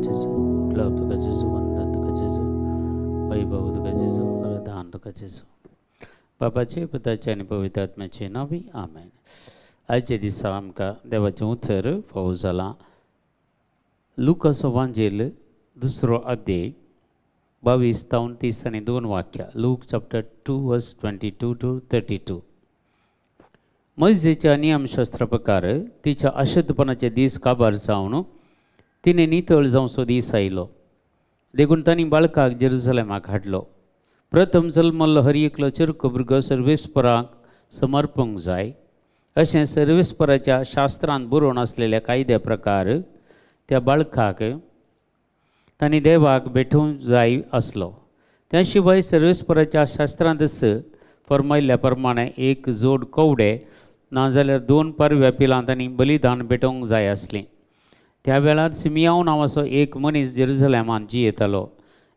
जेजू, क्लब तुका जेजू, वंदन तुका जेजू, वैभव तुका जेजू, आराधन तुका जेजू. बापाचे, पुताचे आनी पवित्र आत्म्याचे नांवी आमेन. आयच्या दिसा आमकां देवाचें उतर फावो जालां. लुकाचो वांजेल दुसरो अध्याय 22 तावन 30 आनी 2 वाक्यां. Luke chapter 2 verse 22 to 32. मयजेच्या नियमशास्त्रा प्रकार तिच्या अशुद्धपणाचे दीस काबार जावन तिणें नितळ जावचो दीस आयलो. देखून तांणी बाळकाक जेरुजलेमाक हाडलो. प्रथम जल्मल्लो हर एकलो चेरको भुरगो सर्वेस्पराक समर्पूंक जाय अशें सर्वेस्पराच्या शास्त्रांत बरोवन आसलेल्या कायद्या प्रकार त्या बाळकाक तांणी देवाक भेटोवंक जाय आसलो. त्या शिवाय सर्वेस्पराच्या शास्त्रांतच फर्मायल्ल्या प्रमाणे एक जोड कवडे नाजाल्यार 2 पारव्या पिलां तांणी बलिदान भेटोवंक जाय आसलीं. त्या वेळार सिमियांव नांवाचो एक मनीस जेरुजलेमांत जियेतालो.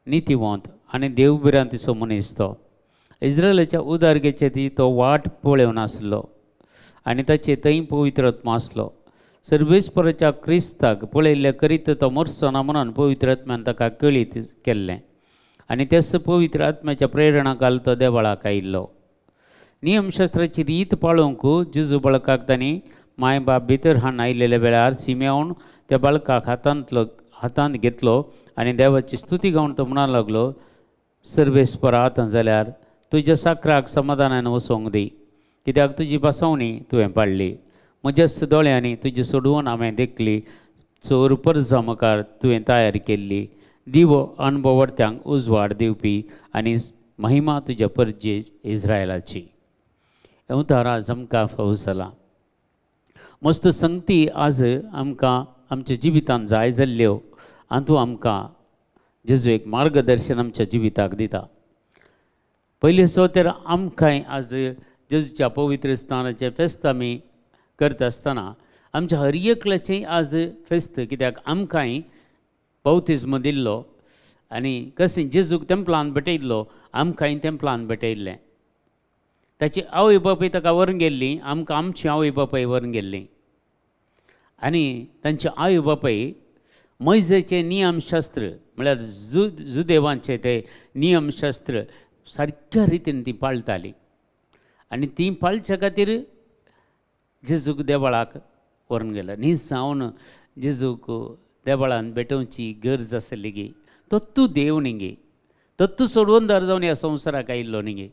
नितीवंत आनी देवभिरांतीचो मनीस तो. इस्रायलाच्या उदारगेचे ती तो वाट पळोवन आसलो आनी ताचे थंय पवित्र आत्मा आसलो. सर्वेस्पराच्या क्रिस्ताक पळयल्ल्या करीत तो मरचो ना म्हणून पवित्र आत्म्यान ताका कळीत केल्लें आनी त्याच पवित्र आत्म्याच्या प्रेरणा घाल तो देवळाक आयिल्लो. नियमशास्त्राची रीत पाळोवंक जेजू बाळकाक तांणी माय बाप भितर हाडून आयिल्ल्या वेळार सिमेवन त्या बाळकाक हातांत घेतलो आनी देवाची स्तुती गावन तो म्हणूंक लागलो, सर्वेस्परा आतां जाल्यार तुज्या साकराक समाधानान वसोवंक दी, कित्याक तुजी बसवणी तुवें पाडली. म्हज्याच दोळ्यांनी तुजी सोडवून हांवें देखली, चोर परजा मुखार तुवें तयार केल्ली, दिवो अणभवर्त्यांक उजवाड दिवपी आनी महिमा तुज्या परजे इस्रायलाची. उतार आज आमकां फावो जाला. मस्त संगती आज आमकां आमच्या जिवितांत जाय जाल्ल्यो आनी आमकां जेजू एक मार्गदर्शन आमच्या जिविताक दिता. पयले सो तर आमकांय आज जेजूच्या पवित्र स्थानाचें फेस्त आमी करता आसतना आमच्या हर एकल्याचें आज फेस्त, कित्याक आमकांय बाप्तिज्म दिल्लो आनी कशें जेजूक तेंपलान भेटयल्लो आमकांय तेंपलान भेटयल्लें. ताची आवय बापूय ताका व्हरून गेल्ली, आमकां आमची आवय बापूय व्हरून गेल्ली. आनी तांची आवय बापूय मयजेचें नियमशास्त्र म्हळ्यार जुदेवांचें तें नियमशास्त्र सारक्या रितीन ती पाळटाली आनी ती पाळच्या खातीर जेजूक देवळाक व्हरून गेलो. न्हीज जावन जेजूक देवळान भेटोवची गरज आसली गी, तो तूं देव न्ही गे, तो तूं सोडवणदार जावन ह्या संवसाराक आयिल्लो न्ही गे,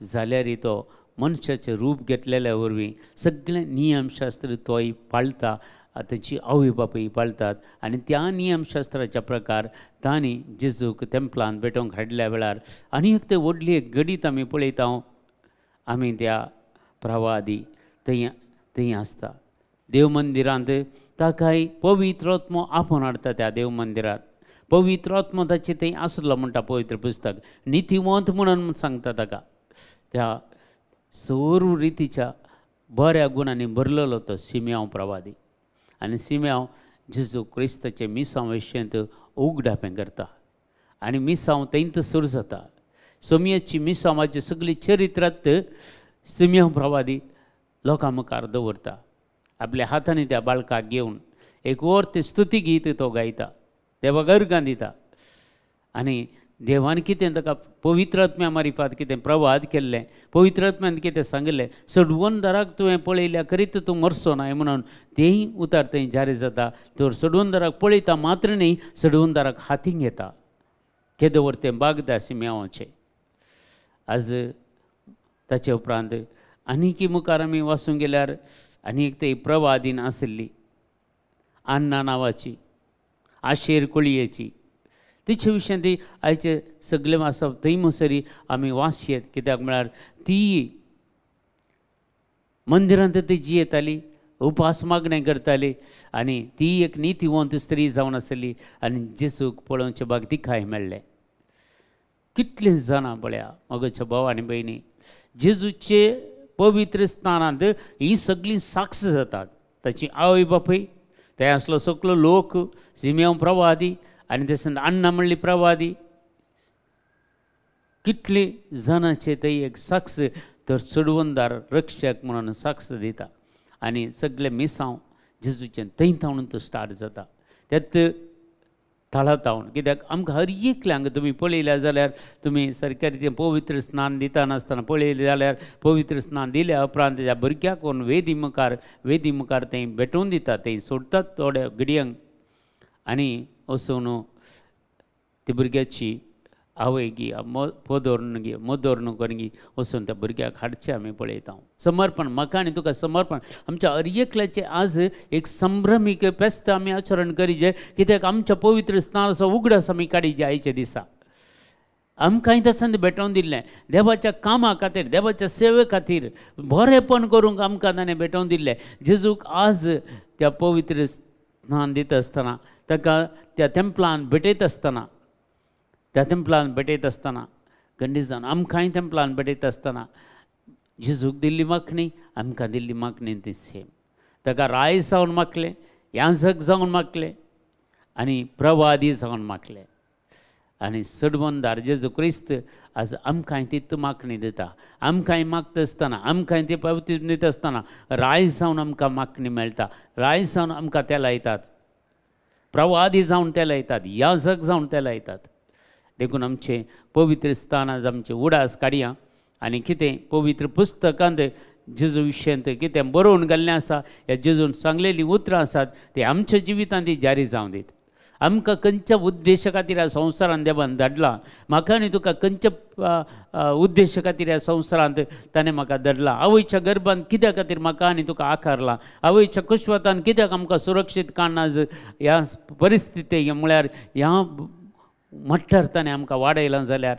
जाल्यार तो मनशाचें रूप घेतलेल्या वरवीं सगळें नियमशास्त्र तोय पाळटा, ताची आवय बापूय पाळटात आनी त्या नियमशास्त्राच्या प्रकार तांणी जेजूक तेंपलान भेटोवंक हाडल्या वेळार आनी एक ते व्हडली एक घडीत आमी पळयता. आमी त्या प्रवादी थंय थंय आसता देव मंदिरांत, ताकाय पवित्र आत्मो आपोवन हाडटा. त्या देव मंदिरांत पवित्र आत्मो ताचे थंय आसलो म्हणटा पवित्र पुस्तक, नितीवंत म्हणून सांगता ताका. त्या सर्व रितीच्या बऱ्या गुणांनी भरलेलो तो सिम्यांव प्रवादी आनी सिम्यांव जेजू क्रिस्ताचें मिसांव विशयंत उगडापें करता आनी मिसांव थंयत सुरू जाता. सोमयाची मिसांवाची सगळी चरित्रांत सिम्यांव प्रवादी लोकां मुखार दवरता. आपल्या हातांनी त्या बाळकाक घेवन एक वर ते स्तुती गीत तो गायता, देवाक अर्गां दिता आनी देवान कितें ताका पवित्र आत्म्या मारिफात कितें प्रवाद केल्लें, पवित्र आत्म्यान कितें सांगिल्लें, सोडवणदाराक तुवें पळयल्या करीत तूं मरचो ना म्हणून तेंय उतार थंय जारी जाता. तर सोडवणदाराक पळयता मात्र न्ही, सोडवणदाराक हातीं घेता. केदो वर तें बागदा सिम्यांवाचें. आज ताचे उपरांत आनीक मुखार आमी वाचूंक गेल्यार आनी एक ते प्रवादीन आशिल्ली आन्ना नांवाची, आशेर कुळयेची. तिचे विशयान ती आयचे सगळे आसा थंय मसरी आमी वाचयेत, कित्याक म्हळ्यार ती मंदिरांत ती जियेताली, उपास मागणें करताली आनी ती एक नितीवंत स्त्री जावन आसली आनी जेजूक पळोवचें भाग तिकाय मेळ्ळें. कितलीं जाणां पळया मगोच्या भाव आनी भयणी, जेजूचे पवित्र स्थानांत ही सगळीं साक्ष जातात. ताची आवय बापूय, थंय आसलो सगलो लोक, सिमेंव प्रवादी आनी तशेंच अण्णा म्हणली प्रवादी, कितली जाणांचे थंय एक साक्ष तर चडवणदार रक्षक म्हणून साक्ष दिता आनी सगळे मिसांव जेजूचें थंय थावन तो स्टार्ट जाता. त्यात थळातावन. कित्याक आमकां हर एकल्यांक तुमी पळयल्या जाल्यार तुमी सरकारी तें पवित्र स्नान दिता नासतना पळयलें जाल्यार पवित्र स्नान दिल्या उपरांत त्या भुरग्याक व्हरून वेदी मुखार थंय भेटोवन दितात, थंय सोडटात थोड्या घडयांक आनी वचून ते भुरग्याची आवय गी पोदोर गी मोदोर करून गी वचून त्या भुरग्याक हाडचें आमी पळयता. समर्पण, म्हाका आनी तुका समर्पण आमच्या हर एकल्याचें आज एक संभ्रमीक फेस्त आमी आचरण करीजे. कित्याक आमच्या पवित्र स्नानाचो उगडास आमी काडीजे आयच्या दिसा. आमकांय त्या संद भेटोवन दिल्लें देवाच्या कामा खातीर, देवाच्या सेवे खातीर बरेंपण करूंक आमकां ताणें भेटोवन दिल्लें. जेजूक आज त्या पवित्र स्नान दिता आसतना, ताका त्या तेंपलान भेटयता आसतना, त्या तेंपलान भेटयता आसतना गंडीजान आमकांय तेंपलान भेटयता आसतना जेजूक दिल्ली मागणी आमकां दिल्ली मागणी ती सेम. ताका राय जावन मागलें, याजक जावन मागलें आनी प्रवादी जावन मागलें. आनी सडवंदार जेजू क्रिस्त आज आमकांय तितू मागणी दिता. आमकांय मागता आसतना, आमकांय ती पावती दिता आसतना राय जावन आमकां मागणी मेळटा, राय जावन आमकां ते लायतात, प्रवादी जावन ते लायतात, याजक जावन ते लायतात. देखून आमचें पवित्र स्थान आज आमचें उडास काडया आनी कितें पवित्र पुस्तकांत जेजू विशयांत कितें बरोवन घाल्लें आसा, ह्या जेजून सांगलेलीं उतरां आसात ती आमच्या जिवितांत ती जारी जावं दीत. आमकां खंयच्या उद्देशा खातीर ह्या संवसारांत देवान धाडला, म्हाका आनी तुका खंयच्या उद्देशा खातीर ह्या संवसारांत ताणें म्हाका धाडला, आवयच्या गर्भांत कित्या खातीर म्हाका आनी तुका आकारला, आवयच्या कुशवतान कित्याक आमकां सुरक्षीत काडना आज ह्या परिस्थिती म्हळ्यार ह्या मट्टार ताणें आमकां वाडयलां जाल्यार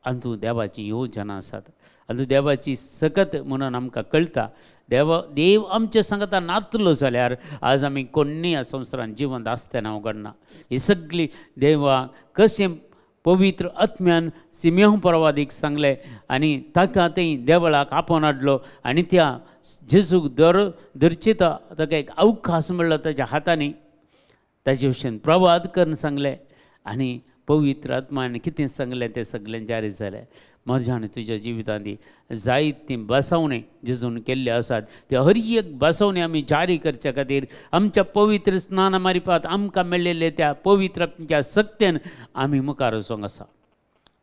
अंदू देवाची योजना आसात, अंदू देवाची सकत म्हणून आमकां कळटा. देव आमचे सांगता नातलो जाल्यार आज आमी कोण्णी ह्या संवसारांत जिवंत आसतना उगडना. ही सगळी देवा कशें पवित्र आत्म्यान सिमेव प्रवादीक सांगलें आनी ताका थंय देवळाक आपोवन हाडलो आनी त्या जेजूक धरचिता ताका एक अवकाश मेळ्ळो ताच्या हातांनी, ताजे भशेन प्रवाद करून सांगलें आनी पवित्र आत्मान कितें सांगलें तें सगळें जारी जालें. म्हज्या आनी तुज्या जिवितांत जायत ती बसवणी जेजून केल्ली आसात ते हर एक बसवणी आमी जारी करच्या खातीर आमच्या पवित्र स्नाना मारिफात आमकां मेळिल्ले त्या पवित्र आत्म्याच्या सक्तेन आमी मुखार वचोंक आसा.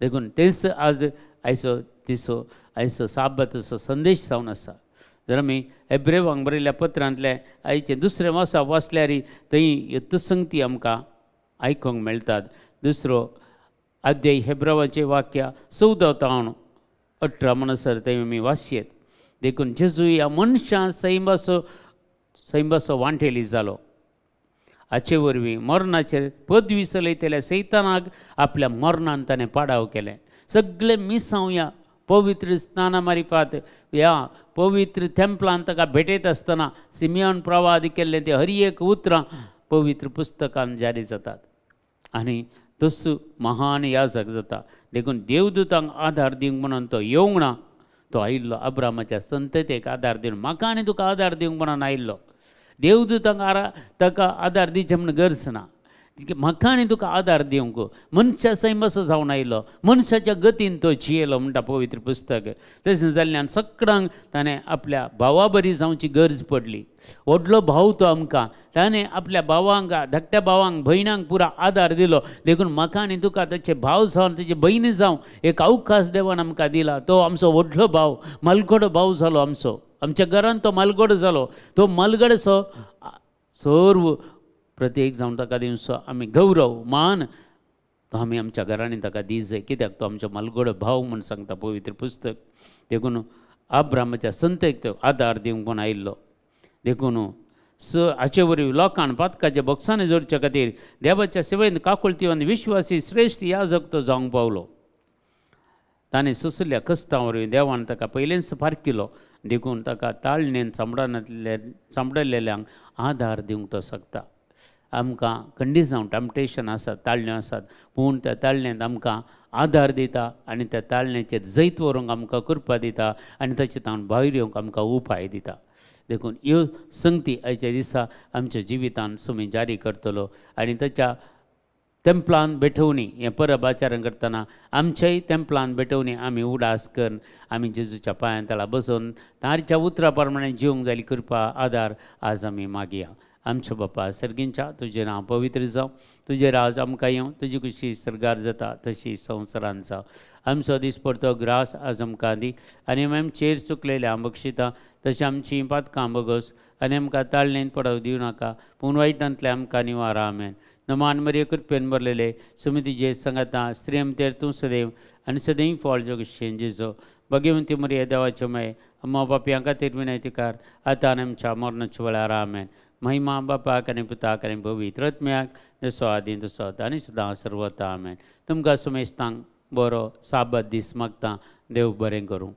देखून तेंच आज आयचो दिसो आयचो साबाताचो संदेश जावन आसा. जर आमी हेब्रेवांक बरयल्ल्या पत्रांतलें आयचें दुसरें वासा वाचल्यार थंय यत्संगती आमकां आयकूंक मेळटात. दुसरो अध्याय हेब्रावाचें वाक्य 14 तावन 18 म्हणसर थंय आमी वाचयेत. देखून जेजू ह्या मनशां सैंबाचो वांटेली जालो. हाचे वरवीं मरणाचेर पदवी चलयतल्या सैतानाक आपल्या मरणान ताणें पाडाव केलें. सगळे मिसांव ह्या पवित्र स्नाना मारिफात ह्या पवित्र तेंपलान ताका भेटयत आसतना सिमियन प्रवाद केल्लें ते हर एक उतरां पवित्र पुस्तकान जारी जातात आनी तस महान याजक जाता. देखून देवदूतांक आदार दिवंक म्हणून तो येवंक ना, तो आयिल्लो अब्रामाच्या संततेक आदार दिवन, म्हाका आनी तुका आदार दिवंक म्हणून आयिल्लो. देवदूतांक ताका आदार दिवचें म्हूण गरज ना, म्हाका आनी तुका आदार दिवंक मनशा सैमाचो जावन आयलो, मनशाच्या गतीन तो जियेलो म्हणटा पवित्र पुस्तक. तशें जाल्ल्यान सगळ्यांक ताणें आपल्या भावा बरी जावची गरज पडली. व्हडलो भाव तो आमकां, ताणें आपल्या भावांक, धाकट्या भावांक, भयणांक पुरा आदार दिलो. देखून म्हाका आनी तुका ताचे भाव जावन ताचे भयणी जावं एक अवकाश देवान आमकां दिला. तो आमचो व्हडलो भाव, मालगडो भाव जालो आमचो, आमच्या घरान तो मालगडो जालो. तो मालगडसो सर्व प्रत्येक जावन ताका दिवचो आमी गौरव मान तो आमी आमच्या घरांनी ताका दी जाय, कित्याक तो आमचो मालगडो भाव म्हूण सांगता पवित्र पुस्तक. देखून अब्रामाच्या संतेक तो आदार दिवंक म्हूण आयिल्लो. देखून हाचे वरवीं लोकांक पातकाच्या बोक्सांनी जोडच्या खातीर देवाच्या सेवेन काकुळतीवन विश्वासी श्रेश्ठ याजक तो जावंक पावलो. ताणें सोंशिल्ल्या कश्टां वरवीं देवान ताका पयलेंच फारकिलो. देखून ताका ताळणेन सांबडलेल्यांक आदार दिवंक तो शकता. आमकां कंडिजांव टेम्पटेशन आसात, ताळण्यो आसात, पूण त्या ताळण्यांत आमकां आदार दिता आनी त्या ताळण्याचेर जैत व्हरूंक आमकां कृपा दिता आनी ताचे तावन भायर येवंक आमकां उपाय दिता. देखून ह्यो संगती आयच्या दिसा आमच्या जिवितान सुमी जारी करतलो आनी ताच्या तेंपलान भेटवणी हें परब आचरण करतना आमच्याय तेंपलान भेटवणी आमी उडास करून आमी जेजूच्या पांयां तळा बसून ताच्या उतरा प्रमाणे जिवंक जाली कृपा आदार आज आमी मागया. आमच्या बापा सर्गींच्या तुजें नांव पवित्र जावं, तुजें राज आमकां येवं, तुजी खुशी सर्गार जाता तशी संवसारान जावं. आमचो दिसपडतो ग्रास आज आमकां दी आनी आमी आमचेर चुकलेल्या बक्षिता तशें आमची पातकां बगस आनी आमकां ताळणेन पडव दिवं नाका, पूण वायटांतलें आमकां निवारा. आमेन. नमान मरिये कृपेन भरलेले समितीचे सांगाता, स्त्री आमतेर तूं सदैव आनी सदैव फळ जगशेन जेजो. भगवंती मरिये देवाचे मय अम्मा पापयां खातीर विनयतीकार आतां आनी आमच्या मरणाच्या वेळार. आमेन. महिमा बापाक आनी पुताक आनी पवित्र आत्म्याक, जसो आदीं तसो आतां आनी सदां सर्वता. आमेन. तुमकां समेस्तांक बरो साबात दीस मागता. देव बरें करूं.